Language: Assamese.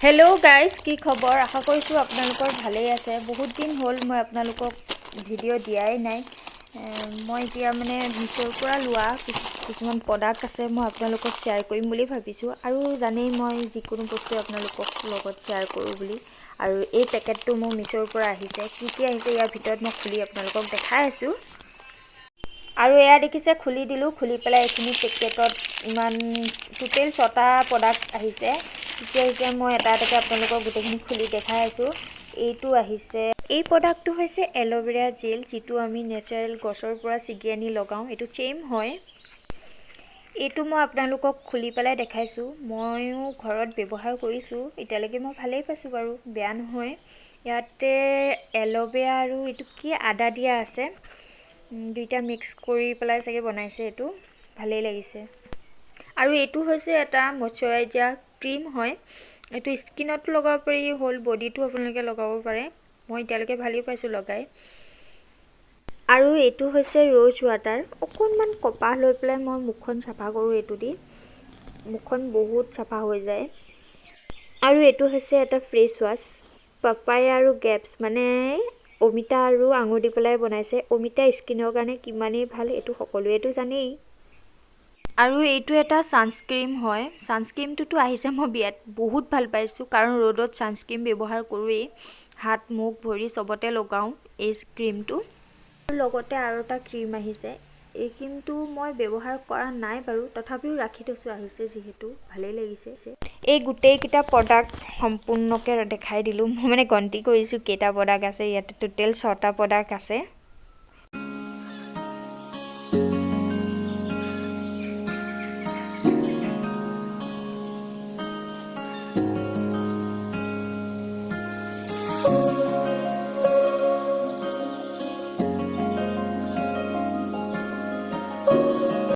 হেল্ল' গাইজ, কি খবৰ? আশা কৰিছোঁ আপোনালোকৰ ভালেই আছে। বহুত দিন হ'ল মই আপোনালোকক ভিডিঅ' দিয়াই নাই। মই এতিয়া মানে মিছ'ৰ পৰা লোৱা কিছুমান প্ৰডাক্ট আছে, মই আপোনালোকক শ্বেয়াৰ কৰিম বুলি ভাবিছোঁ। আৰু জানেই মই যিকোনো বস্তু আপোনালোকক লগত শ্বেয়াৰ কৰোঁ বুলি। আৰু এই পেকেটটো মোৰ মিছ'ৰ পৰা আহিছে। কি কি আহিছে ইয়াৰ ভিতৰত মই খুলি আপোনালোকক দেখাই আছোঁ। আৰু এয়া দেখিছে, খুলি দিলোঁ। খুলি পেলাই এইখিনি পেকেটত ইমান টোটেল 6টা প্ৰডাক্ট আহিছে। কি কি আহিছে মই এটা এটাকৈ আপোনালোকক গোটেইখিনি খুলি দেখাই আছোঁ। এইটো আহিছে, এই প্ৰডাক্টটো হৈছে এল'ভেৰা জেল, যিটো আমি নেচাৰেল গছৰ পৰা ছিগি আনি লগাওঁ। এইটো চেম হয়। এইটো মই আপোনালোকক খুলি পেলাই দেখাইছোঁ। ময়ো ঘৰত ব্যৱহাৰ কৰিছোঁ, এতিয়ালৈকে মই ভালেই পাইছোঁ বাৰু, বেয়া নহয়। ইয়াতে এল'ভেৰা আৰু এইটো কি আদা দিয়া আছে, দুইটা মিক্স কৰি পেলাই চাগে বনাইছে। এইটো ভালেই লাগিছে। আৰু এইটো হৈছে এটা মইশ্চাৰাইজাৰ ক্ৰীম হয়। এইটো স্কিনতো লগাব পাৰি, হোল বডিটো আপোনালোকে লগাব পাৰে। মই এতিয়ালৈকে ভালেই পাইছোঁ লগাই। আৰু এইটো হৈছে ৰ'জ ৱাটাৰ। অকণমান কপাহ লৈ পেলাই মই মুখখন চাফা কৰোঁ এইটো দি, মুখখন বহুত চাফা হৈ যায়। আৰু এইটো হৈছে এটা ফেচ ৱাছ, পাপায়া আৰু গেপছ, মানে অমিতা আৰু আঙুৰ দি পেলাই বনাইছে। অমিতা স্কিনৰ কাৰণে কিমানেই ভাল এইটো সকলোৱেতো জানেই। আৰু এইটো এটা ছানস্ক্ৰীম হয়। ছানস্ক্ৰীমটোতো আহিছে, মই বিয়াত বহুত ভাল পাইছোঁ, কাৰণ ৰ'দত ছানস্ক্ৰীম ব্যৱহাৰ কৰোঁৱেই, হাত মুখ ভৰি চবতে লগাওঁ এই ক্ৰীমটো। লগতে আৰু এটা ক্ৰীম আহিছে। এই ক্ৰীমটো মই ব্যৱহাৰ কৰা নাই বাৰু, তথাপিও ৰাখি থৈছোঁ, আহিছে যিহেতু ভালেই লাগিছে। এই গোটেইকেইটা প্ৰডাক্ট সম্পূৰ্ণকৈ দেখাই দিলোঁ। মই মানে গন্তি কৰিছোঁ কেইটা প্ৰডাক্ট আছে। ইয়াতে টোটেল 6টা প্ৰডাক্ট আছে।